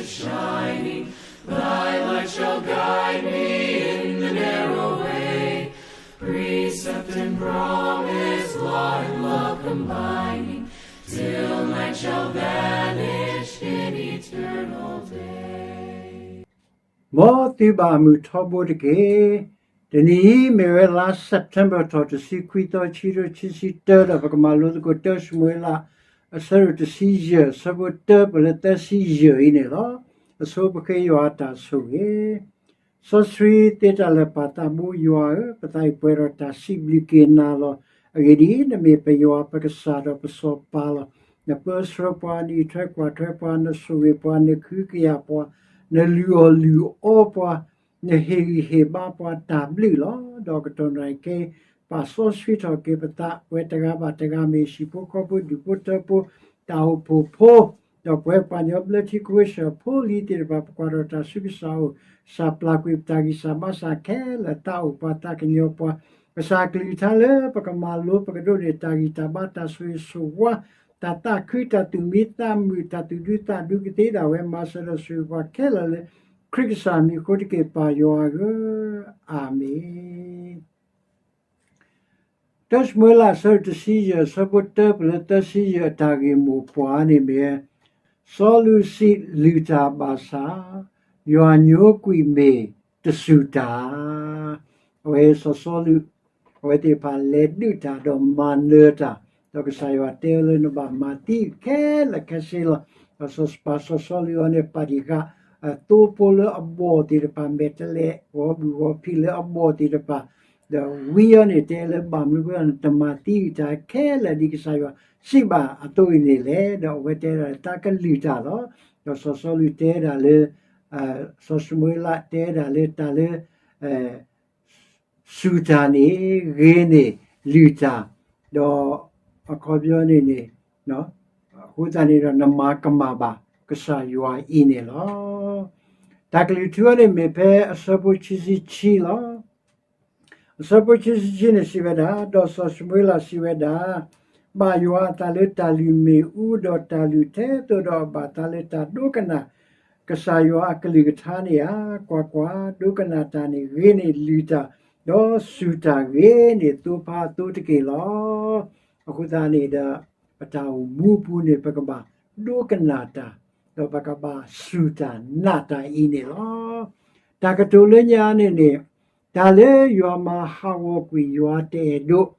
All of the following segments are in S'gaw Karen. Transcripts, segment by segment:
shining, thy light shall guide me in the narrow way. Precept and promise, law and love combining, till night shall vanish in eternal day. မ်သုဘၣ်မုာ်ထီဘိတက့ၢ်. တနံၤအံၤမ့ၢ်ဝဲလါ September ထီၣ်တဆံခွံသီ ခံကထိခံဆံတၢ ဒီးပကမၤလိသကိး တၢၡမူၤအ့လး အဆၢဒိၣ်တဆံယဲၢ် အဆၢဖိတၢပၢၢ်လၢသၢဆံယဲၢ်အံၤန့ၣ်လီၤ. အဆိပဃ့ယွၤအတၢ်ဆိၣ်ဂ့ၤ. စီဆှံသ့တၢ်လၢာ်ပၢ်သးဘိယွၤဧၢ, ပသးအံၤပှဲၤဒီးတၢ်စံးဘျုးက့ၤနၤလီၤ. အဂ့ၢ်ဒ်အံၤ, နမ့ၢ်ပယွၤပကစၢ်ဒီးပစီၤပၤလီၤ. နပၢဆှၢပှၤ, နအံးထွဲကွၢ်ထွဲပှၤ, နဆိၣ်ဂ့ၤပှၤ, နကဟုကယာ်ပှၤ, နလုၢ်အီၣ်လုၢ်အီပှၤ, နဟ့ၣ်ဂံၢ်ဟ့ၣ်ဘါပှၤတၢ်ဘျုးလီၤ. ဒီးကတီၢ်နံၤခဲအံၤ ပာ်စီဆှံထီၣ်က့ၤပသး ပဝဲတဂၤဘၣ်တဂၤ မ့ၢ်ဟံၣ်ဖိဃီဖိ ဒူၣ်ဖိထၢဖိ တၢ်အိၣ်ဖှိၣ်ဖိ, ဒီးပဝဲပှၤကညီဘျၢထံခဝ့ၡၢၣ်ဖိလံၤသ့ၣ်တဖၣ် ပကွၢ်ထီၣ်တၢ်ဆူကစၢ်အအိၣ်, ကစၢ်ပျၢ်ကွံာ်ပတၢ်ဂံၢ်စၢ်ဘါစၢ်ခဲလၢာ်, သးအိၣ်ပှၤ သးကညီၤပှၤ, ကစၢ်ကလုၢ်ကထါလၢပကမၤလိ ပကဒိးန့ၢ်တၢ်ဂံၢ်တၢ်ဘါ တၢ်ဆိၣ်ဂ့ၤဆိၣ်ဝါ, တၢ်သးခု တၢ်သူၣ်မံသးမုာ် တၢ်သူၣ်ဒူသးဒူကသ့ဒၣ်ဝဲ မၤစၢၤဒီးဆိၣ်ဂ့ၤပှၤခဲလၢာ်လၢ ခရံာ်ကစၢ်မံၤအဃိတက့ၢ် ပၢ်ယွၤဧၢ, အၤမ့ၣ်. တၢၡမူၤအ့လး အဆၢဒိၣ်တဆံယဲၢ် အဆၢဖိတၢပၢၢ်လၢသၢဆံယဲၢ် အတၢ်ဂ့ၢ်မိၢ်ပှၢ်န့ၣ်မ့ၢ် စီၤလူးစံးလုၢ်တၢ်ဘၣ်ဆၣ်, ယွၤညိကွံာ်မ့ၢ်တစူၢ်တၢ်. အဝဲစီၤစီလူး အဝဲသ့ၣ်တဖၣ်လဲၤဒုးတၢ်ဒီးမၤနၢၤတၢ်, ဒီးကစၢ်ယွၤတဲလၢနဘၣ်မၤသံခဲလၢာ်ခဲဆ့လီၤ. ဒီးစီၤပၤစီၤစီလူးအံၤန့ၣ် ပာ်တံၢ်ဃာ် သိဖိလၢအဘီၣ်သ့ၣ်တဖၣ် မဲာ်တဲးလဲး ဂီၤဘူၣ်ဂီၤဖံးလၢအဘီၣ်သ့ၣ်တဖၣ်, ဒီးဝံအံၤန့ၣ် တဲလၢဘၣ်မနုၤအဃိ နတမၤသံတၢ်ခဲလၢာ်ဒ်ကစၢ်ယွၤစံးဘၣ်အသိးအံၤန့ၣ်လဲၣ်. ဒီးအဝဲတဲဒၣ်လၢတၢ်ကလုၢ်တၢ်လီၤ. ဒီးစီၤစီလူးတဲဒၣ်လၢ စီၤၡမူၤအ့လးတဲဒၣ်လၢတၢ်လၢ စူၢ်တၢ်န့ၣ် ဂ့ၤန့ၢ်လုၢ်တၢ်, ဒီးအခီပညီန့ၣ်န့ၣ် အဃိသတးန့ၣ်ဒီး နမၤကမၣ်ဘၣ်ကစၢ်ယွၤအံၤန့ၣ်လီၤ. တၢ်ကလုၢ်ထူအံၤန့ၣ်မ့ၢ်ဖဲအဆၢဖိခံဆံခံလီၤ. အဆၢဖိခံဆံခံန့ၣ်စံးဝဲဒၣ်, ဒီးစီၤၡမူၤအ့လးစံးဝဲဒၣ်, ဘၣ်ယွၤအသးလၢတၢ်လုၢ်မ့ၣ်အူ, ဒီးတၢ်လုၢ်ထဲသိးဒီးအဘၣ်သးလၢတၢ်ဒိကနၣ် ကစၢ်ယွၤအကလုၢ်ကထါန့ၣ်ဧါ. ကွၢ်ကွၢ်, ဒိကနၣ်တၢ်န့ၣ်ဂ့ၤန့ၢ်လုၢ်တၢ်, ဒီးစူၢ်တၢ်ဂ့ၤန့ၢ်သိဖါအသိတက့ၢ်လီၤ. အဃိသတးန့ၣ်ဒီး ပတၢ်အိၣ်မူပူၤန့ၣ် ပကဘၣ်ဒိကနၣ်တၢ်, ဒီးပကဘၣ်စူၢ်တၢ်နာ်တၢ်အံၤန့ၣ်လီၤ. တၢ်ကတိၤလၢညါန့ၣ်န့ၣ်, တၢ်လၢယွၤမၤဟးဂီၤကွံာ် ယွၤတအဲၣ်ဒိး,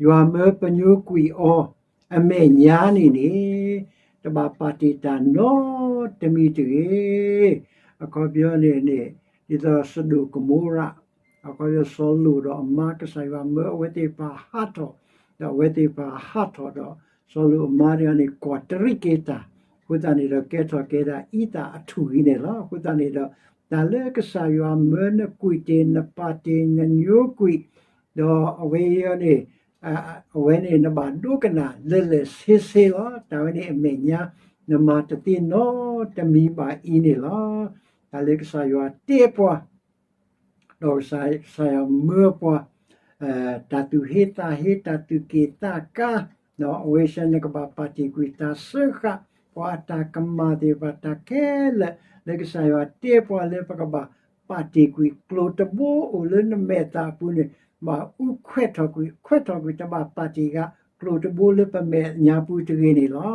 ယွၤမၢပညိကွံာ်အီၤ အမဲာ်ညါန့ၣ်န့ၣ်, တဘၣ်ပာ်တ့ၢ်တၢ်နီတမံၤတဂ့ၤ. အခီပညီန့ၣ်န့ၣ် ဒ်သိးစဒိၣ်ကမိရၤ, အခီပညီစီၤလိာ်ဒီးအမါ ကစၢ်ယွၤမၢအဝဲသ့ၣ်တဖၣ်ဟးထီၣ်, ဒီးအဝဲသ့ၣ်တဖၣ်ဟးထီၣ်ဒီး စီၤလိာ်အမါတဂၤန့ၣ် ကွၢ်တရံးက့ၤတၢ်, အဃိသတးန့ၣ်ဒီး ကဲထီၣ်က့ၤဒၣ်အံသၣ်အထူၣ်အံၤန့ၣ်လီၤ. အဃိသတးန့ၣ်ဒီး တၢ်လၢကစၢ်ယွၤမၢနကွံာ်တ့ၢ် နပာ်တ့ၢ် နညိကွံာ်, ဒီးအဝဲအံၤန့ၣ် အဝဲန့ၣ်နဘၣ်ဒိကနၣ်လၢာ်လၢာ်ဆ့ဆ့လီၤ. တၢ်ဝဲန့ၣ်အမဲာ်ညါ နမၤတသ့နီတမံၤဘၣ်အံၤန့ၣ်လီၤ. တၢ်လၢကစၢ်ယွၤတဲပှၤ ဒီးကစၢ်ယွၤမၢပှၤ တၢ်သူၣ်ဟ့သးဟ့ တၢ်သူၣ်က့ၣ်သးကါ, အဝဲဆၢနကဘၣ်ပာ်တ့ၢ်ကွံာ်တၢ်စၢဃာ် ပှၤအတၢ်ကမၣ်သ့ၣ်တဖၣ် တၢ်ခဲလၢာ် လၢကစၢ်ယွၤတဲပှၤလၢပကဘၣ်ပာ်တ့ၢ်ကွံာ် ကျိၤတဘိအိၣ်လၢနမဲာ်သၣ်အပူၤန့ၣ် ဘၣ်အူခွဲးထီၣ်ကွံာ် ခွဲးထီၣ်ကွံာ် တဘၣ်ပာ်တ့ၢ်ဃာ် ကျိၤတဘိလၢပမဲာ်ညါပူၤတဂ့ၤန့ၣ်လီၤ.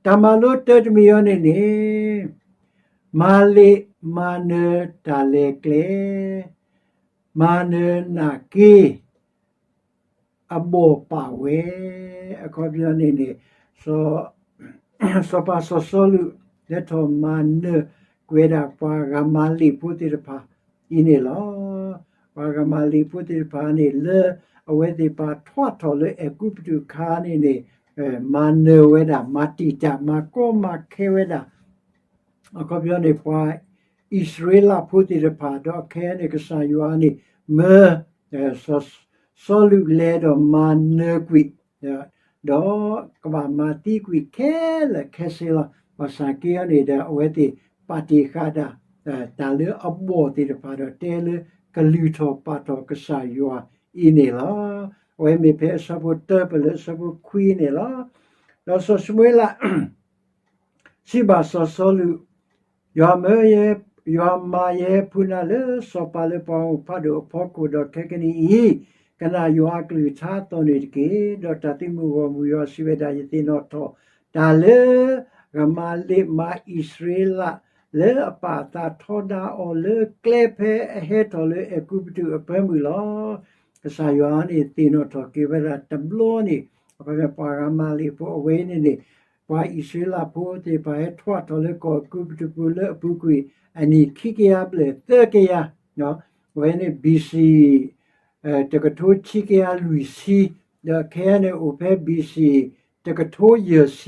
တၢ်မၤလိတၢတမံၤအံၤန့ၣ်န့ၣ် မၤလ့ၣ်မၤနၢၤတၢ်လဲၤကျဲ, မၤနၢၤနာ်က့ အဘီၣ်ပာ်ဝဲ, အခီပညီန့ၣ်န့ၣ် စီၤပၤစီၤစီလူး လဲၤထီၣ်မၤနၢၤကွံာ်ဝဲဒၣ်ပှၤဂၤမၤလ့ၣ်ဖိသ့ၣ်တဖၣ်အံၤန့ၣ်လီၤ. ပှၤဂၤမၤလ့ၣ်ဖိသ့ၣ်တဖၣ်န့ၣ် လၢအဝဲသ့ၣ်တဖၣ်ထွဲထီၣ်လၢအဲၤကူပတူးအခါန့ၣ်န့ၣ် မၤနၢၤဝဲဒၣ် မၤတံာ်တာ် မၤကီမၤခဲဝဲဒၣ် အခီပညီန့ၣ် ပှၤအံၣ်စရ့လးဖိသ့ၣ်တဖၣ် ဒီးအခဲအံၤန့ၣ် ကစၢ်ယွၤန့ၣ် မၢ စီၤလူးလဲၤဒီးမၤနၢၤကွံာ် ဒီးကဘၣ်မၤသံကွံာ်ခဲလၢာ်ခဲဆ့လီၤ. ဘၣ်ဆၣ်က့အံၤန့ၣ်ဒီး အဝဲသ့ၣ်ပာ်တ့ၢ်ဃာ်ဒၣ် တၢ်လၢအဘီၣ်သ့ၣ်တဖၣ်ဒီး တဲလၢကလုၢ်ထီၣ်ပာ်ထီၣ်ကစၢ်ယွၤအံၤန့ၣ်လီၤ. အဝဲမ့ၢ်ဖဲအဆၢဖိတၢပၢၢ်လၢအဆၢဖိခွံန့ၣ်လီၤ. ဒီးစီၤၡမူၤအ့လး စံးဘၣ်စီၤစီလူး, ယွၤမၢယဲ, ယွၤမၤယဟဲဖုးနၤလၢစီၤပၤလၢပှၤဂီၢ်မုၢ်ဖးဒိၣ်အဖီခိၣ်, ဒီးခဲကနံၣ်အံၤ ကနၣ်ယွၤအကလုၢ်ကထါအသိးန့ၣ်တက့ၢ်. ဒီးတၢ်သံမုၢ်ဂီၢ်မုၢ်ယွၤစံးဝဲဒၣ်, ယသ့ၣ်နီၣ်ထီၣ်တၢ်လၢ ဂမၤလ့းမၤအံၣ်စရ့လး လၢအပာ်အသးထီဒါအီၤလၢကျဲ ဖဲအဟဲထီၣ်လၢအဲၤကူပတူးအဖၢမုၢ်လီၤ. ကစၢ်ယွၤန့ၣ်သ့ၣ်နီၣ်ထီၣ်က့ၤဝဲဒၣ်တဘျီန့ၣ်, အခီပညီ ပှၤဂမၤလ့းဖိအဝဲအံၤန့ၣ်န့ၣ်, ပှၤအံၣ်စရ့လးဖိသ့ၣ်တဖၣ်ဟဲထီၣ်ထီၣ်လၢကီၢ်အဲၤကူပတူးပူၤလၢအပူၤကွံာ်အနံၣ်ခံကယၤဘျဲၣ်သၢကယၤ, အဝဲန့ၣ် B C တကထိခံကယၤလွံၢ်ဆံ, ဒီးခဲအံၤန့ၣ်အိၣ်ဖဲ B C တကထိယဲၢ်ဆ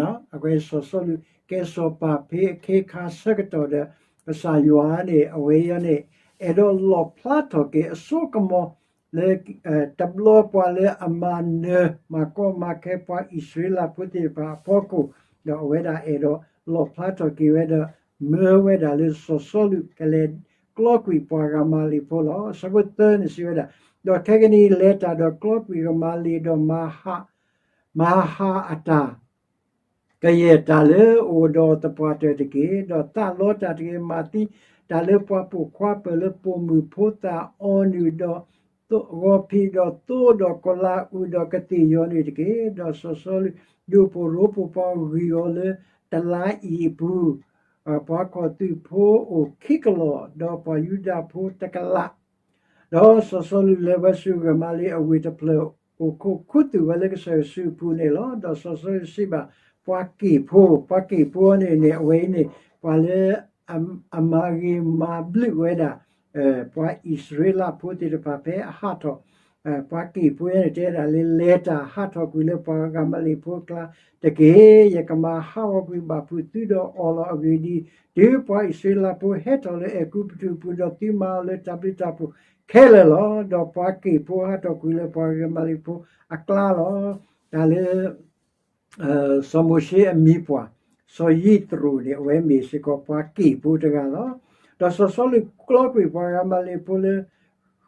ံ, အဝဲစီၤစီလူးကဲစီၤပၤဖဲအခ့အခါဆၢကတီၢ်ဒီး ကစၢ်ယွၤန့ၣ် အဝဲအံၤန့ၣ် အဲၣ်ဒိးလီၣ်ဖျါထီၣ်က့ၤအစိကမီၤလၢ တဘျီပှၤလၢအမၤနၢၤမၤကီမၤခဲပှၤအံၣ်စရ့လးဖိသ့ၣ်တဖၣ်အဖီခိၣ်, ဒီးအဝဲဒၣ်အဲၣ်ဒိးလီၣ်ဖျါထီၣ်က့ၤဝဲဒီး မၢဝဲဒၣ်လၢစီၤစီလူးကလဲၤကျီကွံာ်ပှၤဂမၤလ့းဖိလီၤ. အဆၢဖိသၢန့ၣ်စံးဝဲဒၣ်, ဒီးခဲကနံၣ်အံၤ လဲၤတၢ်ဒီးကျီကွံာ်ဂမၤလ့းဒီး မၤဟးအတၢ် ကယဲၢ်တၢ်လၢအအိၣ်ဒီးသပှၢ်တၢၢ်တက့ၢ်. ဒီးသးလီတၢ်တဂ့ၤ, မၤသံတၢ်လၢပှၤပိာ်ခွါပၢၢ်လၢပိာ်မုၣ်ဖိသၣ်အီၤနုာ်ဒီး ဂီၤဖံးဒီးသိဒီးကလၤအုၣ်ဒီးကသ့ၣ်ယီၤန့ၣ်တက့ၢ်. ဒီးစီၤစီလူးဒုးပိာ်ရိပိာ်ပှၤဂံၢ်အီၤလၢတလါအံၤအပူၤ, ပှၤခီၣ်သုးဖိအိၣ်ခံကလီၢ်, ဒီးပှၤယူဒၤဖိတကလး ဒီးစီၤစီလူးလဲၤဝဲဆူဂမၤလ့းအဝ့ၢ်တဖျၢၣ်အိၣ်ခိးခူသူၣ်ဝဲလၢကစၢ်ယွၤစုပူၤန့ၣ်လီၤ. ဒီးစီၤစီလူးစံးဘၣ်ပှၤက့ၢ်ဖိ, ပှၤက့ၢ်ဖိန့ၣ်န့ၣ် အဝဲအံၤန့ၣ် ပှၤလၢအမၤဂ့ၤမၤဘျုးဝဲဒၣ် ပှၤအံၣ်စရ့လးဖိသ့ၣ်တဖၣ်ဖဲအဟးထီၣ်, ပှၤက့ၢ်ဖိန့ၣ်တဲဒၣ်လၢ လဲၤတၢ်ဟးထီၣ်ကွံာ်လၢပှၤဂမၤလ့းဖိအကျါတက့ၢ်. ယကမၤဟးဂီၤကွံာ်ဘၣ်ဖုးသုဒီးအီၤလီၤ. အဂ့ၢ်ဒ်အံၤ, တုၤပှၤအံၣ်စရ့လးဖိဟဲထီၣ်လၢအဲၤကူပတူးအပူၤ, ဒီးသုမၤအီၤလၢတၢ်ဘျုးတၢ်ဖှိၣ်ခဲလၢာ်လီၤ. ဒီးပှၤက့ၢ်ဖိဟးထီၣ်ကွံာ်လၢပှၤဂမၤလ့းဖိအကျါလီၤ. တၢ်လၢ စီၤမိၤၡ့အမံၤပှၢ် စီၤယံးတရူးန့ၣ် အဝဲမ့ၢ်စ့ၢ်ကီးပှၤက့ၢ်ဖိတဂၤလီၤ. ဒီးစီၤစီလူးကျီကွံာ်ပှၤဂမၤလ့းဖိလၢ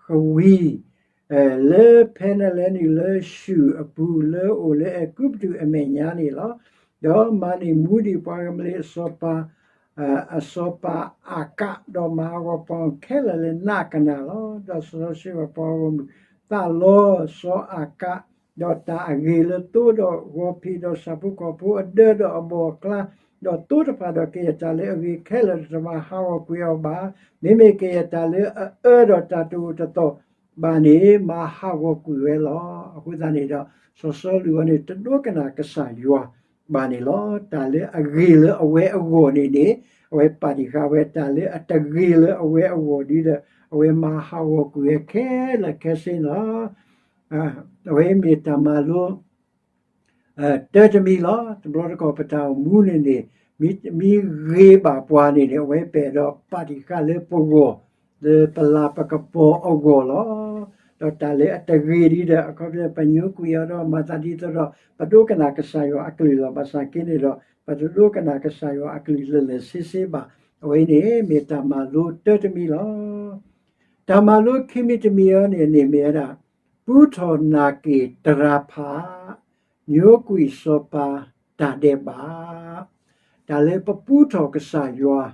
ဃဝံၤ လၢဖဲနလဲၤနုာ်လၢၡူၣ်အပူၤလၢအအိၣ်လၢအဲၤကူပတူးအမဲာ်ညါန့ၣ်လီၤ. ဒီးမၤန့ၢ်မူဒံးပှၤဂမၤလ့းအစီၤပၤ အစီၤပၤအၤကး, ဒီးမၤဟးဂီၤပှၤဂီၢ်မုၢ်ခဲလၢာ်လၢနးကနၣ်လီၤ. ဒီးစီၤစီလူးစံးဘၣ်ပှၤဂီၢ်မုၢ်, သးလီစီၤအၤကး ဒီးတၢ်အဂ့ၤလၢသိဒီးဂီၤဖံးဒီးဆၣ်ဖိကီၢ်ဖိအဒၢဒီးအဘီၣ်အကျါ, ဒီးသိတဖၣ်ဒီးကယဲၢ်တၢ်လၢအဂ့ၤခဲလၢာ်ဒီးတမၤဟးဂီၤကွံာ်အီၤဘၣ်. မ့မ့ၢ်ကယဲၢ်တၢ်လၢအအၢဒီးတၢ်တအိၣ်တသီၣ်ဘၣ်န့ၣ် မၤဟးဂီၤကွံာ်ဝဲလီၤ. အဃိသတးန့ၣ်ဒီး စီၤစီလူးအံၤန့ၣ် တဒိကနၣ်ကစၢ်ယွၤဘၣ်န့ၣ်လီၤ. တၢ်လၢအဂ့ၤလၢအဝဲအဂီၢ်န့ၣ်န့ၣ် အဝဲပာ်တံၢ်ဃာ်ဝဲ, တၢ်လၢအတဂ့ၤလၢအဝဲအဂီၢ်ဒီး အဝဲမၤဟးဂီၤကွံာ်ဝဲခဲလၢာ်ခဲဆ့န့ၣ်လီၤ. အဝဲမ့ၢ်တၢ်မၤလိ တၢတမံၤလီၤ. တဘျီတခီၣ်ပတၢ်အိၣ်မူန့ၣ်န့ၣ် မ့ၢ်ဂ့ၤဘၣ်ပှၤန့ၣ်န့ၣ် အဝဲပအဲၣ်ဒိးပာ်တံၢ်ဃာ်လၢပဂီၢ် လၢပလၤပကပီၤအဂီၢ်လီၤ. ဒီးတၢ်လၢအတဂ့ၤဒီး အခီပညီ ပညိကွံာ်အီၤဒီးမၤသးဒ်သိးဒီး ပဒိကနၣ်ကစၢ်ယွၤအကလုၢ်လီၤ. ဘၣ်ဆၣ်က့န့ၣ်ဒီး ပတဒိကနၣ်ကစၢ်ယွၤအကလုၢ်လၢာ်လၢာ်ဆ့ဆ့ဘၣ်. အဝဲအံၤန့ၣ်မ့ၢ်တၢ်မၤလိတၢတမံၤလီၤ. တၢ်မၤလိခံမံၤတမံၤအံၤန့ၣ်န့ၣ်မ့ၢ်ဝဲဒၣ် ပူထီၣ်နာ်က့ၤတရၤဖး, ညိကွံာ်စီၤပၤတၢ်ဒဲးဘး, တၢ်လၢပပူထီၣ်ကစၢ်ယွၤ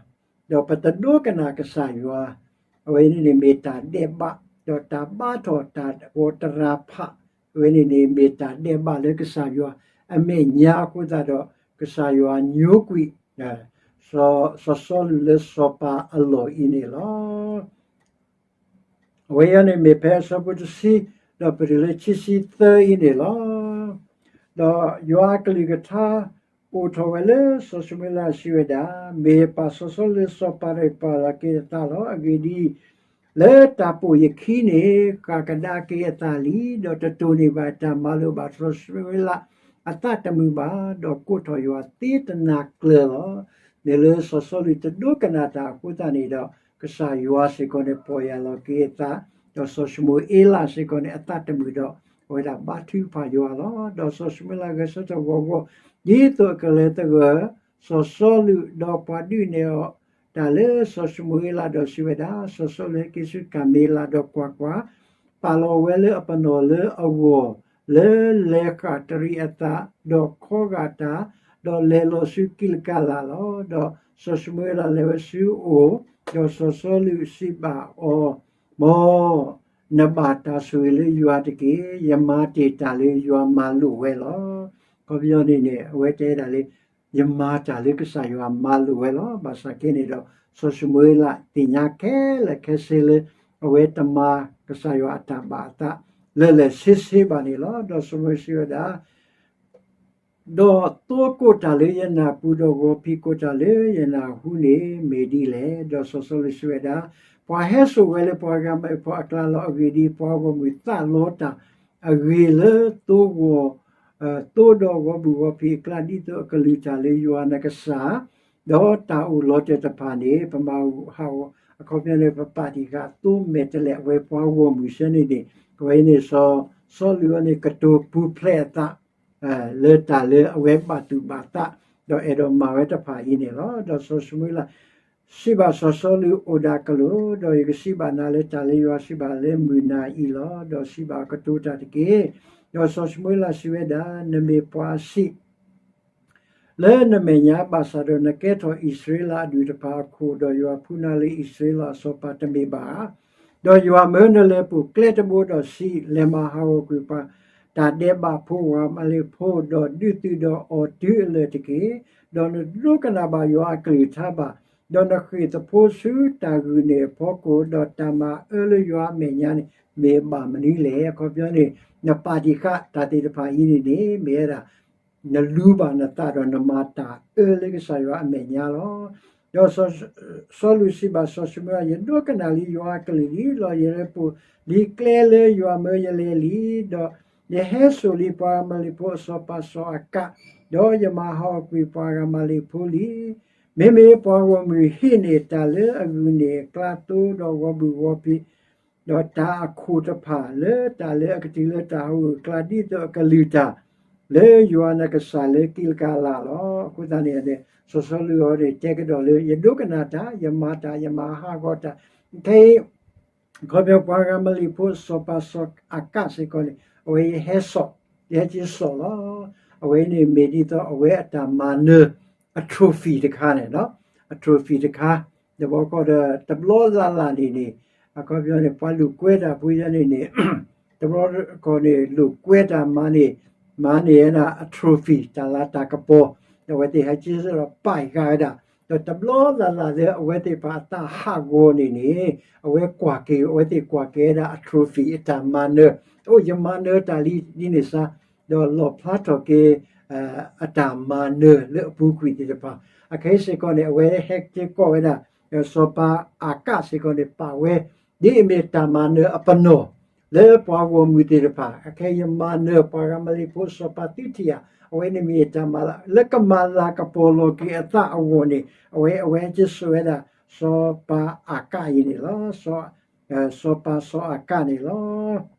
ဒီးပတဒိကနၣ်ကစၢ်ယွၤ, အဝဲန့ၣ်န့ၣ်မ့ၢ်တၢ်ဒဲးဘး, ဒီးတၢ်ဘါထီၣ်တၢ်ဂီၤတရၤဖး, အဝဲန့ၣ်န့ၣ်မ့ၢ်တၢ်ဒဲးဘးလၢကစၢ်ယွၤအမဲာ်ညါအဃိသတးဒီး ကစၢ်ယွၤညိကွံာ် စီၤစီလူးလၢစီၤပၤအလီၢ်အံၤန့ၣ်လီၤ. အဝဲအံၤန့ၣ်မ့ၢ်ဖဲအဆၢဖိတဆံ ဒီးပတုၤလၢခံဆံသၢအံၤန့ၣ်လီၤ. ဒီးယွၤအကလုၢ်ကထါအိၣ်ထီၣ်ဝဲလၢစီၤၡမူၤအ့လးစံးဝဲဒၣ်, မ့ၢ်ယပာ်စီၤစီလူးလၢစီၤပၤဒီးယပာ်လီၤက့ၤအသးလီၤ. အဂ့ၢ်ဒ်အံၤ, လၢတၢ်ပိာ်ယခံန့ၣ် ဃၣ်ကဒါက့ၤအသးလံ, ဒီးတတိၢ်န့ၢ်ဘၣ်တၢ်မၤလိာ်ဘၣ်စီၤၡမူၤအ့လးအသးတမုာ်ဘၣ်, ဒီးကိးထီၣ်ယွၤသ့တနၤကျၢၤလီၤ. မ့ၢ်လၢစီၤစီလူးတဒိကနၣ်တၢ်အဃိသတးန့ၣ်ဒီး ကစၢ်ယွၤစ့ၢ်ကီးန့ၣ် ပီၢ်ယၢ်လီၤက့ၤအသး, ဒီးစီၤၡမူၤအ့လးစ့ၢ်ကီးန့ၣ် အသးတမုာ်ဒီး အဝဲဒၣ်ဘါထုကဖၣ်ယွၤလီၤ. ဒီးစီၤၡမူၤအ့လးဂဲၤဆၢထၢၣ်ဂီၤဂီၤ ဒ်သိးအကလဲၤသဂၢၢ်စီၤစီလူး, ဒီးပှၤဒုးနဲၣ်အီၤတၢ်လၢစီၤၡမူၤအ့လးဒီးစံးဝဲဒၣ်, စီၤစီလူးဟဲက့ၤဆူကၤမ့လး, ဒီးကွၢ်ကွၢ်, ပာ်လီၤဝဲလၢအပနီၣ်လၢအဂီၢ် လၢလဲၤဃၣ်တရံးအသး, ဒီးခီဂာ်တၢ်, ဒီးလဲၤလီၤဆူကံလကၤလးလီၤ. ဒီးစီၤၡမူၤအ့လးလဲၤဝဲဆူအအိၣ်, ဒီးစီၤစီလူးစံးဘၣ်အီၤ, မ် နဘၣ်တၢ်ဆိၣ်ဂ့ၤလၢယွၤတက့ၢ်. ယမၤတ့ၢ်တၢ်လၢယွၤမၤလိာ်ဝဲလီၤ. အခီပညီန့ၣ်န့ၣ် အဝဲတဲဒၣ်လၢ ယမၤတၢ်လၢကစၢ်ယွၤမၤလိာ်ဝဲလီၤ. ဘၣ်ဆၣ်က့န့ၣ်ဒီး စီၤၡမူၤအ့လးသ့ၣ်ညါခဲလၢာ်ခဲဆ့လၢ အဝဲတမၤကစၢ်ယွၤအတၢ်ဘၣ်အသး လၢာ်လၢာ်ဆ့ဆ့ဘၣ်န့ၣ်လီၤ. ဒီးစီၤၡမူၤအ့လးစံးဝဲဒၣ်, ဒီးသိကိးတၢ်လၢယနၢ်ပူၤ, ဒီးဂီၤဖံးကိးတၢ်လၢယနၢ်ဟူန့ၣ် မ့ၢ်ဒ်လဲၣ်. ဒီးစီၤစီလူးစံးဝဲဒၣ်, ပှၤဟဲစိာ်ဝဲလၢပှၤဂၤမၤလ့ၣ်ဖိအကျါလီၤ. အဂ့ၢ်ဒ်အံၤ, ပှၤဂီၢ်မုၢ်သးလီတၢ်အဂ့ၤလၢ သိဂီၤ, သိဒီးဂီၤဘုၣ်ဂီၤဖံးအကျါ ဒ်သိးအကလုၢ်တၢ်လၢယွၤနကစၢ်, ဒီးတၢ်အိၣ်လီၤတဲာ်တဖၣ်န့ၣ် ပမၤဟးဂီၤ, အခီပညီန့ၣ် ပပာ်တံၢ်ဃာ်သိမဲာ်တဲးလဲး အဝဲပှၤဂီၢ်မုၢ်ဆၢန့ၣ်န့ၣ်, အဝဲန့ၣ်စီၤစီလူးအံၤန့ၣ် ကတိၤပူၤဖျဲးအသး လၢတၢ်လၢအဝဲဘၣ်သူၣ်ဘၣ်သး, ဒီးအဲၣ်ဒိးမၤဝဲတဖၣ်အံၤန့ၣ်လီၤ. ဒီးစီၤၡမူၤအ့လးစံးဘၣ်စီၤစီလူး, အိၣ်ဒၣ်ကလုာ်, ဒီးယကစံးဘၣ်နၤလၢတၢ်လၢယွၤစံးဘၣ်လၢမုၢ်နၤအံၤလီၤ. ဒီးစံးဘၣ်ကတိၤတၢ်တက့ၢ်. ဒီးစီၤၡမူၤအ့လးစံးဝဲဒၣ်, နမ့ၢ်ပှၤစံး လၢနမဲာ်ညါဘၣ်ဆၣ်ဒီး နကဲထီၣ်အံၣ်စရ့လးအဒူၣ်တဖၣ်အခိၣ်, ဒီးယွၤဖှူနၤလၢအံၣ်စရ့လးအစီၤပၤတမ့ၢ်ဘၣ်ဧါ. ဒီးယွၤမၢနလဲၤပိာ်ကျဲတဘိဒီးစံး, လဲၤမၤဟးဂီၤကွံာ်ပှၤတၢ်ဒဲးဘးဖိ ပှၤဂၤမၤလ့ၣ်ဖိ, ဒီးဒုးသုးဒီးအီၣ်တုၤအလၢာ်တက့ၢ်. ဒီးနတဒိကနၣ်ဘၣ်ယွၤအကလုၢ်ကထါဘၣ်, ဒီးနဃ့ၢ်သဖှိဆူတၢ်ဂုာ်န့ၣ်အဖီခိၣ်, ဒီးတၢ်မၤအၢလၢယွၤအမဲာ်ညါန့ၣ် မ့ၢ်ဘၣ်မနုၤလဲၣ်. အခီပညီန့ၣ် နပာ်တံၢ်ဃာ်တၢ်သ့ၣ်တဖၣ်အံၤန့ၣ်န့ၣ် မ့ၢ်ဝဲဒၣ် နလူၤဘၣ်နသးဒီးနမၤတၢ်အၢလၢကစၢ်ယွၤအမဲာ်ညါလီၤ. ဒီးစီၤစီလူးစံးဘၣ်စီၤၡမူၤအ့လး, ယဒိကနၣ်လံယွၤအကလုၢ်လံ, ဒီးယလဲၤပိာ်လံကျဲလၢယွၤမၢယလဲၤလံ, ဒီးယဟဲစိာ်လံပှၤအၤမၤလ့ၣ်ဖိအစီၤပၤစီၤအၤကး, ဒီးယမၤဟးဂီၤကွံာ်ပှၤအၤမၤလ့ၣ်ဖိလံ. မ့မ့ၢ်ပှၤဂီၢ်မုၢ်ဟံးန့ၢ်တၢ်လၢအဂုာ်န့ၢ်အကျါသိဒီးဂီၤဘုၣ်ဂီၤဖံး ဒီးတၢ်အခိၣ်တဖၣ်လၢတၢ်လၢအကတုၤလၢတၢ်ဟးဂူာ်အကျါ ဒ်သိးအကလုၢ်တၢ်လၢယွၤနကစၢ်လၢကံလကၤလးလီၤ. အဃိသတးန့ၣ် စီၤစီလူးအံၤန့ၣ် တဲကဒီးလၢ ယဒိကနၣ်တၢ်, ယမၤတၢ်, ယမၤဟးဂီၤတၢ်, ခဲအံၤ အခီပညီ ပှၤအၤမၤလ့ၣ်ဖိစီၤပၤစီၤအၤကးစ့ၢ်ကီးန့ၣ် အဝဲယဟဲစိာ်, ယဟဲက့ၤစိာ်လီၤ. အဝဲန့ၣ်မ့ၢ်ဒ်သိးအဝဲအတၢ်မၤနၢၤ အtrophyတခါန့ၣ်, အtrophyတခါ, ဒီးဘီကီးဒီးတဘျီလၢ်လၢ်န့ၣ်န့ၣ် အခီပညီန့ၣ် ပှၤလိာ်ကွဲတၢ်ဖိယဲန့ၣ်န့ၣ် တဘျီကီးန့ၣ် လိာ်ကွဲတၢ်မၤန့ၢ်, မၤန့ၢ်ဝဲဒၣ်အtrophy တၢ်လၤတၢ်ကပီၤ, ဒီးအဝဲသ့ၣ်ဟဲက့ၤစိာ်ဒီးပာ်ဃာ်ဝဲဒၣ်, ဒီးတဘျီလၢ်လၢ်လၢအဝဲသ့ၣ်တဖၣ်အသးဟးဂီၤန့ၣ်န့ၣ် အဝဲကွၢ်က့ၤ, အဝဲသ့ၣ်ကွၢ်က့ၤဝဲဒၣ်အtrophy အတၢ်မၤနၢၤ, အိၣ်ယမၤနၢၤတၢ်လံဒ်န့ၣ်စါ, ဒီးလီၣ်ဖျါထီၣ်က့ၤ အတၢ်မၤနၢၤလၢအပူၤကွံာ်သ့ၣ်တဖၣ်, အခဲအံၤစ့ၢ်ကီးန့ၣ် အဝဲဟဲက့ၤကိးဝဲဒၣ် စီၤပၤအၤကးစ့ၢ်ကီးန့ၣ် ပာ်ဝဲ ဒ်အမ့ၢ်တၢ်မၤနၢၤအပနီၣ် လၢပှၤဂီၢ်မုၢ်သ့ၣ်တဖၣ်, အခဲအံၤယမၤနၢၤပှၤအၤမၤလ့ၣ်ဖိစီၤပၤသံထံယၤ, အဝဲန့ၣ်မ့ၢ်တၢ်မၤလၤ လၢကမၤလၤကပီၤလီၤက့ၤအသးအဂီၢ်န့ၣ် အဝဲ အဝဲဟဲက့ၤစိာ်ဝဲဒၣ် စီၤပၤအၤကးအံၤန့ၣ်လီၤ. စီၤပၤစီၤအၤကးန့ၣ်လီၤ.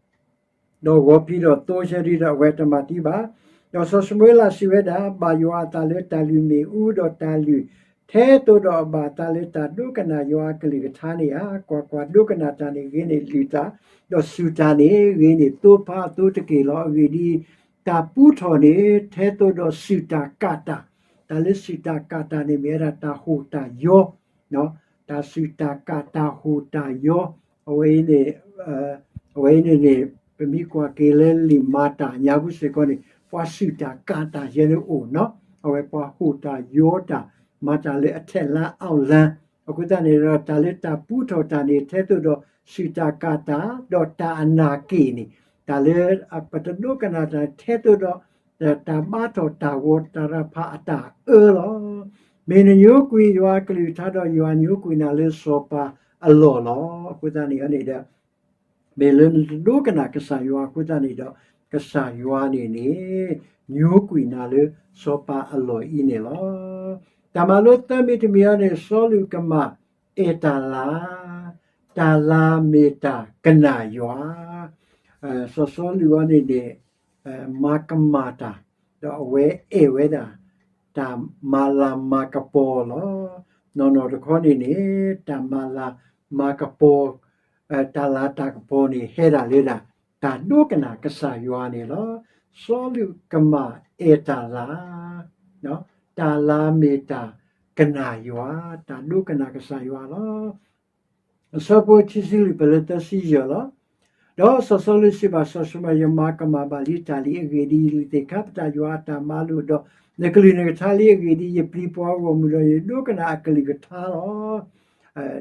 ဒီးဂီၤဖံးဒီးသိဆၢဒုဒီးအဝဲတမၤသံဘၣ်. ဒီးစီၤၡမူၤအ့လးစံးဝဲဒၣ်, ဘၣ်ယွၤအသးလၢတၢ်လုၢ်မ့ၣ်အူ, ဒီးတၢ်လုၢ်ထဲသိးဒီးအဘၣ်အသးလၢတၢ်ဒိကနၣ်ယွၤအကလုၢ်ကထါန့ၣ်ဧါ. ကွၢ်ကွၢ်, ဒိကနၣ်တၢ်န့ၣ်ဂ့ၤန့ၢ်လုၢ်တၢ်, ဒီးစူၢ်တၢ်န့ၣ် ဂ့ၤန့ၢ်သိဖါအသိတက့ၢ်လီၤ. အဂ့ၢ်ဒ်အံၤ, တၢ်ပူထီၣ်န့ၣ် ထဲသိးဒီးစူၢ်တၢ်ကၢ်တၢ်, တၢ်လၢစူၢ်တၢ်ကၢ်တၢ်န့ၣ် မ့ၢ်ဝဲဒၣ်တၢ်ဟိၣ်တၢ်ယီ တၢ်စူၢ်တၢ်ကၢ်တၢ်ဟိၣ်တၢ်ယီ, အဝဲအံၤန့ၣ်, အဝဲအံၤန့ၣ်န့ၣ် ပမ့ၢ်ကွၢ်က့ၤလၢလံာ်မၤတၢ်ညါပူၤစ့ၢ်ကီးန့ၣ် ပှၤစူၢ်တၢ်ကၢ်တၢ်ယဲန့ၣ်အိၣ်နီၤ, အဝဲပှၤဟိၣ်တၢ်ယီတၢ် မၤတၢ်လၢအထဲလါအီၣ်လါ, အဃိသတးန့ၣ်ဒီး တၢ်လၢတၢ်ပူထီၣ်တၢ်န့ၣ် ထဲသိးဒီးစူၢ်တၢ်ကၢ်တၢ် ဒီးတၢ်အနၢ်က့ၣ်န့ၣ်, တၢ်လၢပတဒိကနၣ်တၢ် ထဲသိးဒီး တၢ်ဘါထီၣ်တၢ်ဂီၤတၢ်ရၤဖးအတၢ်အၢလီၤ. မ့ၢ်နညိကွံာ်ယွၤအကလုၢ်ကထါဒီးယွၤညိကွံာ်နၤလၢစီၤပၤအလီၢ်လီၤ. အဃိသတးန့ၣ်န့ၣ်ဒီး မ့ၢ်လၢနတဒိကနၣ်ကစၢ်ယွၤအဃိသတးန့ၣ်ဒီး ကစၢ်ယွၤန့ၣ်န့ၣ် ညိကွံာ်နၤလၢစီၤပၤအလီၢ်အံၤန့ၣ်လီၤ. တၢ်မၤလိသၢမံၤတမံၤအံၤန့ၣ် စီၤစီလူးကမၣ်အဲၣ်တၢ်လၤ, တၢ်လၤမ့ၢ်တၢ်ကနၣ်ယွၤ စီၤစီလူးအံၤန့ၣ်န့ၣ် မၤကမၣ်တၢ်, ဒီးအဝဲအဲၣ်ဝဲဒၣ် တၢ်မၤလၤမၤကပီၤလီၤ. နီၢ်နီၢ်တခီန့ၣ်န့ၣ် တၢ်မၤလၤမၤကပီၤ, တၢ်လၤတၢ်ကပီၤန့ၣ် ဟဲဒၣ်လၢဒၣ် တၢ်ဒိကနၣ်ကစၢ်ယွၤန့ၣ်လီၤ. စီၤစီလူးကမၣ်အဲၣ်တၢ်လၤ တၢ်လၤမ့ၢ်တၢ်ကနၣ်ယွၤ, တၢ်ဒိကနၣ်ကစၢ်ယွၤလီၤ. အဆၢဖိခံဆံလွံၢ်ဖဲလၢသၢဆံယဲၢ်လီၤ. ဒီးစီၤစီလူးစံးဘၣ်စီၤၡမူၤအ့လး, ယမၤကမၣ်ဘၣ်လံတၢ်လံ, အဂ့ၢ်ဒ်အံၤ, ယလုၢ်သ့ၣ်ခါပတာ်ယွၤအတၢ်မၤလိာ်ဒီး နကလုၢ်နကထါလံ. အဂ့ၢ်ဒ်အံၤ, ယပျံၤပှၤဂီၢ်မုၢ်ဒီးယဒိကနၣ်အကလုၢ်ကထါလီၤ.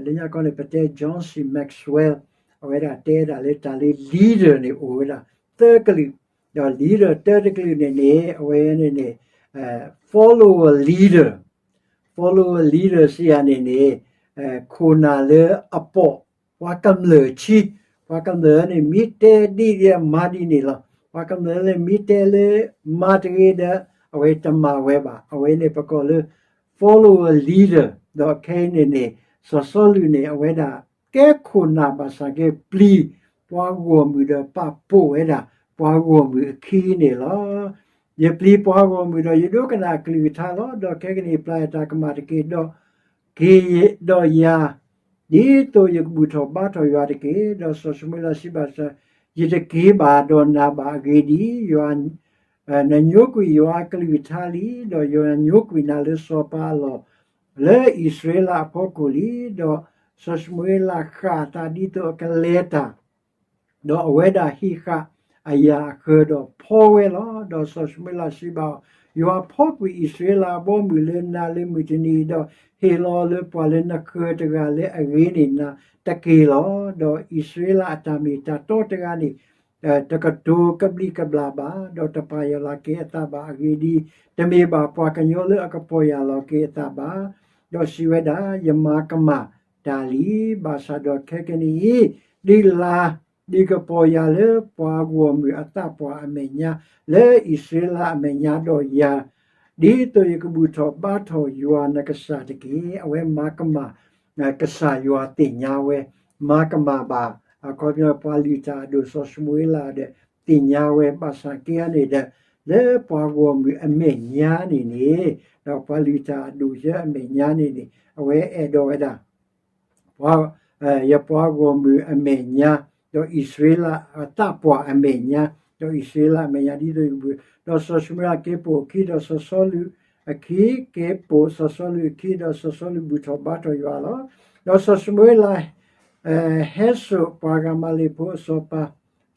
လၢညါခီန့ၣ် ပတဲ John C Maxwell, အဝဲဒၣ်တဲဒၣ်လၢတၢ်လၢ leader န့ၣ်အိၣ်ဝဲဒၣ်သၢကလုာ်, ဒီး leader တၢတကလုာ်န့ၣ်န့ၣ် အဝဲန့ၣ်န့ၣ် follower leader, follower leader စံးယၤန့ၣ်န့ၣ် ခိၣ်နၢ်လၢအပိာ် ပှၤကမျၢၢ်ဆံ, ပှၤကမျၢၢ်န့ၣ် မ့ၢ်တဲဒ်ဒ် မၤဒ်န့ၣ်လီၤ. ပှၤကမျၢၢ်လၢမ့ၢ်တဲလၢမၤတဂ့ၤဒီး အဝဲတမၤဝဲဘၣ်. အဝဲန့ၣ်ပကိးလၢ follower leader, ဒီးခဲအံၤန့ၣ်န့ၣ် စီၤစီလူးန့ၣ် အဝဲဒၣ်ကဲခိၣ်နၢ်ဘၣ်ဆၣ်က့ ပျံၤပှၤဂီၢ်မုၢ်ဒီးပာ်ဖှိၣ်ဝဲဒၣ် ပှၤဂီၢ်မုၢ်အခံန့ၣ်လီၤ. ယပျံၤပှၤဂီၢ်မုၢ်ဒီးယဒိကနၣ်အကလုၢ်ကထါလီၤ. ဒီးခဲကနံၣ်အံၤ ပျၢ်ယတၢ်ကမၣ်တက့ၢ်, ဒီးက့ၤဒီးယၤ ဒ်သိးယကဘူၣ်ထီၣ်ဘါထီၣ်ယွၤတက့ၢ်. ဒီးစီၤၡမူၤအ့လးစံးဘၣ်စီၤ, ယတက့ၤဘၣ်ဒီးနၤဘၣ်. အဂ့ၢ်ဒ်အံၤ, နညိကွံာ်ယွၤအကလုၢ်ကထါလံ, ဒီးယွၤညိကွံာ်နၤလၢစီၤပၤအလီၢ် လၢအံၣ်စရ့လးအဖီခိၣ်လံ. ဒီးစီၤၡမူၤအ့လးဃၣ်အသးဒ်သိးအကလဲၤတၢ်, ဒီးအဝဲဒၣ်ဟံးဃာ်အယၣ်အဃၢၤဒီးဖီဝဲလီၤ. ဒီးစီၤၡမူၤအ့လးစံးဘၣ်အီၤ, ယွၤဖီကွံာ်အံၣ်စရ့လးအဘီအမုၢ်လၢနၤလၢမုၢ်တနံၤအံၤ, ဒီးဟ့ၣ်လီၤလၢပှၤလၢနဃၢၤတဂၤလၢအဂ့ၤန့ၢ်နၤတက့ၢ်လီၤ. ဒီးအံၣ်စရ့လးအတၢ်မ့ၢ်တၢ်တီတဂၤန့ၣ် တကတိၤကဘျံးကဘျၣ်ဘၣ်, ဒီးတပာ်ယၢ်လီၤက့ၤအသးဘၣ်. အဂ့ၢ်ဒ်အံၤ, တမ့ၢ်ဘၣ်ပှၤကညီလၢအကပီၢ်ယၢ်လီၤက့ၤအသးဘၣ်. ဒီးစံးဝဲဒၣ်, ယမၤကမၣ်တၢ်လံ, ဘၣ်ဆၣ်ဒီးခဲကနံၣ်အံၤ ဒုးလၤ ဒုးကပီၢ်ယၢ်လၢပှၤဂီၢ်မုၢ်အသးပှၢ်အမဲာ်ညါ လၢအံၣ်စရ့လးအမဲာ်ညါဒီးယၤ, ဒ်သိးယကဘူၣ်ထီၣ်ဘါထီၣ်ယွၤနကစၢ်တက့ၢ်. အဝဲမၤကမၣ် ကစၢ်ယွၤသ့ၣ်ညါဝဲ, မၤကမၣ်ဘၣ် အခီပညီ ပှၤလုၢ်တၢ်အဒိၣ်စီၤၡမူၤအ့လးဒီး သ့ၣ်ညါဝဲ ဘၣ်ဆၣ်က့န့ၣ်ဒီး လၢပှၤဂီၢ်မုၢ်အမဲာ်ညါန့ၣ်န့ၣ်, ဒီးပှၤလုၢ်တၢ်အဒိၣ်ယဲအမဲာ်ညါန့ၣ်န့ၣ် အဝဲအဲၣ်ဒိးဝဲဒၣ် ပှၤ, ယပှၤဂီၢ်မုၢ်အမဲာ်ညါ, ဒီးအံၣ်စရ့လးအသးပှၢ်အမဲာ်ညါ, ဒီးအံၣ်စရ့လးအမဲာ်ညါ ဒ်သိးယကဘူၣ်, ဒီးစီၤၡမူၤအ့လးက့ၤပိာ်အခံ, ဒီးစီၤစီလူးအခံ, က့ၤပိာ်စီၤစီလူးအခံ, ဒီးစီၤစီလူးဘူၣ်ထီၣ်ဘါထီၣ်ယွၤလီၤ. ဒီးစီၤၡမူၤအ့လး ဟဲစိာ်ပှၤဂၤမၤလ့းဖိအစီၤပၤ,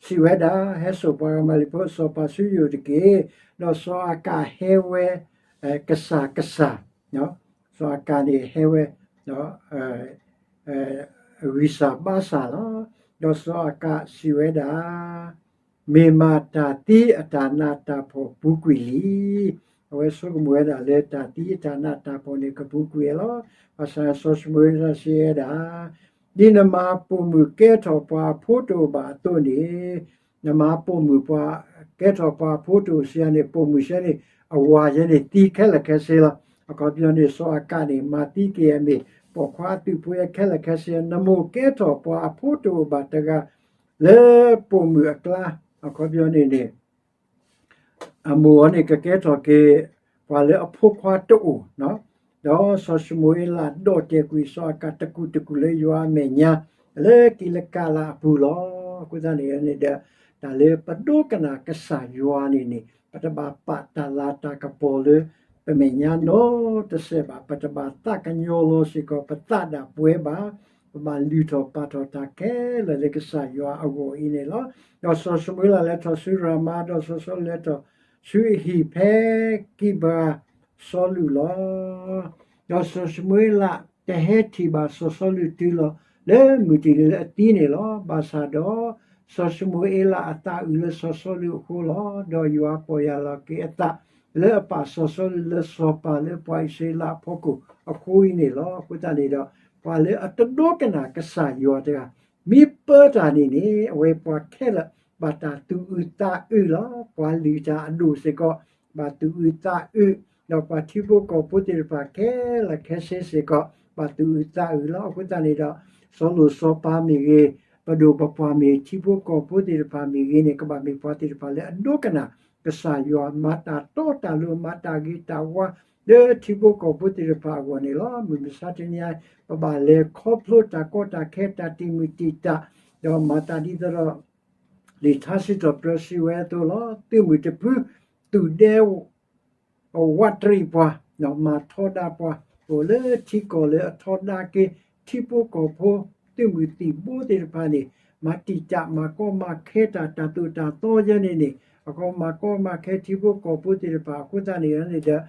စံးဝဲဒၣ်, ဟဲစိာ်ပှၤဂၤမၤလ့းဖိအစီၤပၤဆူယအိၣ်တက့ၢ်. ဒီးစီၤအၤကးဟဲဝဲ ကစၢ်ကစၢ်, စီၤအၤကးန့ၣ်ဟဲဝဲ ဂံၢ်စၢ်ဘါစၢ်လီၤ. ဒီးစီၤအၤကးစံးဝဲဒၣ်, မ့ၢ်မးတၢ်သံအတၢ်နးတၢ်ဖှီၣ်ပူၤကွံာ်လံ. အဝဲဆိကမိၣ်ဝဲဒၣ်လၢတၢ်သံအတၢ်နးတၢ်ဖှီၣ်န့ၣ် ကပူၤကွံာ်လီၤ. ဘၣ်ဆၣ်စီၤၡမူၤအ့လးစံးဝဲဒၣ်, ဒ်နမၤပိာ်မုၣ်ကဲထီၣ်ပှၤအဖိတအိၣ်ဘၣ်အသိးန့ၣ်, နမၤပိာ်မုၣ်ပှၤ, ကဲထီၣ်ပှၤအဖိတအိၣ်စံးယၤန့ၣ် ပိာ်မုၣ်စံးန့ၣ် အဝၤယဲန့ၣ်သံခဲလၢာ်ခဲဆ့လီၤ. အခီပညီန့ၣ် စီၤအၤကးန့ၣ် မၤသံက့ၤအမ့ၢ် ပိာ်ခွါအသုးဖိယဲခဲလၢာ်ခဲဆ့, နမိၢ်ကဲထီၣ်ပှၤအဖိတအိၣ်ဘၣ်တဂၤ လၢပိာ်မုၣ်အကျါ, အခီပညီန့ၣ်န့ၣ် အမိၢ်အီၤန့ၣ် ကကဲထီၣ်က့ၤ ပှၤလၢအဖိခွါတအိၣ်, ဒီးစီၤၡမူၤအ့လးဒီၣ်တဲာ်ကွံာ်စီၤအၤကးတကူာ်တကူာ်လၢယွၤအမဲာ်ညါ လၢကံလကၤလးအပူၤလီၤ. အဃိသတးန့ၣ်န့ၣ်ဒီး တၢ်လၢပဒိကနၣ်ကစၢ်ယွၤန့ၣ်န့ၣ် ပတဘၣ်ပာ်တၢ်လၤတၢ်ကပီၤလၢ ပမဲာ်ညါနီတစဲးဘၣ်, ပတဘၣ်သးကညီၤလီၤစ့ၢ်ကီး ပသးဒၣ်ပှဲၤဘၣ်, ပဘၣ်လုၢ်ထီၣ်ပာ်ထီၣ်တၢ်ခဲလၢာ်လၢကစၢ်ယွၤအဂီၢ်အံၤန့ၣ်လီၤ. ဒီးစီၤၡမူၤအ့လးလဲၤထီၣ်ဆူရၤမါ, ဒီးစီၤစီလူးလဲၤထီၣ်ဆူအဟံၣ်ဖဲကံးဘါစီလူးလီၤ. ဒီးစီၤၡမူၤအ့လးတဟဲထံၣ်ဘၣ်စီၤစီလူးတုၤလီၤ လၢမုၢ်တနံၤလၢအသံန့ၣ်လီၤ. ဘၣ်ဆၣ်ဒီး စီၤၡမူၤအ့လးအသးအုး လၢစီၤစီလူးအဃိလီၤ. ဒီးယွၤပီၢ်ယၢ်လီၤက့ၤအသး လၢအပာ်စီၤစီလူးလၢစီၤပၤလၢပှၤအံၣ်စရ့လးအဖီခိၣ်အဃိအံၤန့ၣ်လီၤ. အဃိသတးန့ၣ်ဒီး ပှၤလၢအတဒိကနၣ်ကစၢ်ယွၤတဂၤ မ့ၢ်ပၢတၢ်န့ၣ်န့ၣ် အဝဲပှၤခဲလၢာ်ဘၣ်တၢ်သူၣ်အုးသးအုးလီၤ. ပှၤလုၢ်တၢ်အဒိၣ်စ့ၢ်ကီး ဘၣ်သူၣ်အုးသးအုး, ဒီးပှၤထံဖိကီၢ်ဖိသ့ၣ်တဖၣ်ခဲလၢာ်ခဲဆ့စ့ၢ်ကီး ဘၣ်သူၣ်အုးသးအုးလီၤ. အဃိသတးန့ၣ်ဒီး စီၤလိၣ်စီၤပၤမ့ၢ်ဂ့ၤ, ပဒိၣ်ပပှၢ်မ့ၢ်ထံဖိကီၢ်ဖိသ့ၣ်တဖၣ်မ့ၢ်ဂ့ၤန့ၣ် ကဘၣ်မ့ၢ်ပှၤသ့ၣ်တဖၣ်လၢအဒိကနၣ်ကစၢ်ယွၤ မၤတၢ်တီတၢ်လိၤ မၤတၢ်ဂ့ၤတၢ်ဝါ လၢထံဖိကီၢ်ဖိသ့ၣ်တဖၣ်အဂီၢ်န့ၣ်လီၤ. မုၢ်မဆါတနံၤအံၤ ပဘၣ်လဲၤခီဖျိတၢ်ကီတၢ်ခဲ တၢ်တံာ်မုၢ်တံာ်တာ်, ဒီးမၤတၢ်ဒ်သိးဒီး လံာ်ထါစံးထီၣ်ပတြၢၤစံးဝဲအသိးလီၤ. သုးမုၢ်တဖု သုးဒဲ အဝးတရံးပှၤ, မၤထီဒါပှၤ, အိၣ်လၢထံကီၢ်လၢအထီဒါက့ၤ ထံဖိကီၢ်ဖိ သုးမုၢ်သံၣ်ဘိသ့ၣ်တဖၣ်န့ၣ် မၤတံာ်တာ်မၤကီမၤခဲတၢ် တၢ်သိၣ်တၢ်သီယဲန့ၣ်န့ၣ် အခီမၤကီမၤခဲထံဖိကီၢ်ဖိသ့ၣ်တဖၣ်အဃိသတးန့ၣ်န့ၣ်ဒီး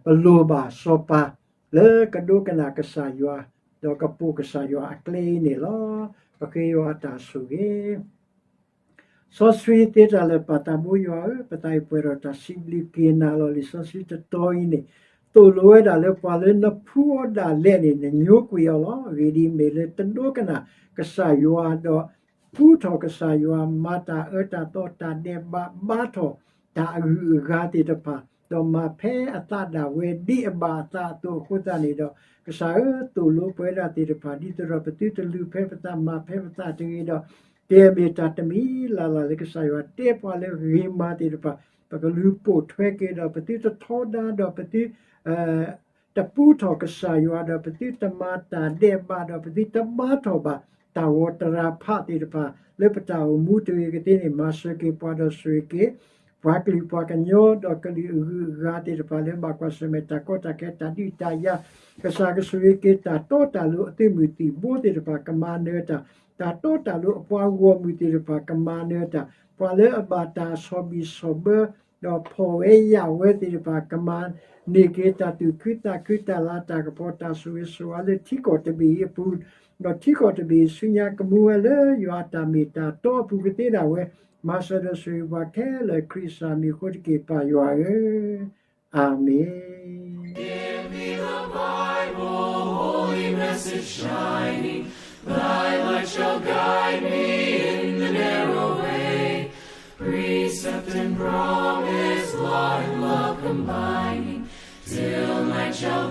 ပလိၣ်ဘၣ်စီၤပၤ လၢကဒိကနၣ်ကစၢ်ယွၤ ဒီးကပိာ်ကစၢ်ယွၤအကျဲအံၤန့ၣ်လီၤ. ပဃ့ယွၤအတၢ်ဆိၣ်ဂ့ၤ စီဆှံသ့တၢ်လၢာ် ပၢ်သးဘိယွၤဧၢ, ပသးအံၤပှဲၤဒီးတၢ်စံးဘျုးက့ၤနၤလီၤ. လံာ်စီဆှံတတီၤအံၤန့ၣ် သိၣ်လိဝဲဒၣ်လၢပှၤလၢနဖှူအီၤဒၣ်လဲာ်န့ၣ် နညိကွံာ်အီၤလီၤ. အဂ့ၢ်ဒ်အံၤ, မ့ၢ်လၢတဒိကနၣ်ကစၢ်ယွၤဒီး ပူထီၣ်ကစၢ်ယွၤ မၤတၢ်အၢတၢ်သီတၢ်ဒဲးဘး ဘါထီၣ်တၢ်အဂုၤအဂၤသ့ၣ်တဖၣ် ဒီးမၤဖဲအသးဒၣ်ဝဲဒ်အဘၣ်အသးအသိးအဃိသတးန့ၣ်ဒီး ကစၢ်ဧၢ သိၣ်လိပဝဲဒၣ်သ့ၣ်တဖၣ် ဒ်သိးဒီးပသုတလုၢ်ဖဲပသး မၤဖဲပသးတဂ့ၤဒီး ကမ့ၢ်တၢ်တမံၤလၢ်လၢ်လၢကစၢ်ယွၤတဲပှၤလၢဂ့ၤမးသ့ၣ်တဖၣ် ပကလူၤပိာ်ထွဲက့ၤဒီး ပသုတထီဒါဒီး ပသု တပူထီၣ်ကစၢ်ယွၤဒီး ပသုတမၤတၢ်ဒဲးဘးဒီး ပသုတဘါထီၣ်ဘၣ် တၢ်ဂီၤတရၤဖးသ့ၣ်တဖၣ် လၢပတၢ်အိၣ်မူတဂ့ၤကသ့န့ၣ် မၤစၢၤက့ၤပှၤဒီးဆိၣ်ဂ့ၤက့ၤ ပှၤကလုာ်ပှၤကညီ ဒီးကလုာ်အဂုၤအဂၤသ့ၣ်တဖၣ်လၢဘၣ်ကွၢ်ဆၢၣ်မဲာ်တၢ်ကီတၢ်ခဲတၢ်ဒုးတၢ်ယၤ ကစၢ်ကဆိၣ်ဂ့ၤက့ၤတၢ်တီတၢ်လိၤအသုးမုၢ်သံၣ်ဘိသ့ၣ်တဖၣ် ကမၤနၢၤတၢ် တၢ်တီတၢ်လိၤအပှၤဂီၢ်မုၢ်သ့ၣ်တဖၣ် ကမၤနၢၤတၢ် ပှၤလၢအဘၣ်တၢ်ဆီၣ်ဘံၣ်ဆီၣ်ဘၢ ဒီးဖီၣ်ဝဲယာ်ဝဲသ့ၣ်တဖၣ် ကမၤန့ၢ်က့ၤတၢ်သူၣ်ခုသးခု တၢ်လၤတၢ်ကပီၤ တၢ်ဆိၣ်ဂ့ၤဆိၣ်ဝါလၢထံကီၢ်တဘ့ၣ်အံၤအပူၤ, ဒီးထံကီၢ်တဘ့ၣ်အံၤဆူညါကမူဝဲလၢယွၤအတၢ်မ့ၢ်တၢ်တီအပူၤကသ့ဒၣ်ဝဲ, မၤစၢၤဒီးဆိၣ်ဂ့ၤပှၤခဲလၢာ် ခရံာ်အမံၤအဃိတက့ၢ် ပၢ်ယွၤဧၢ, အၤမ့ၣ်. Give me the Bible, holy message shining, thy light shall guide me in the narrow way. Precept and promise, law and love combining, till night shall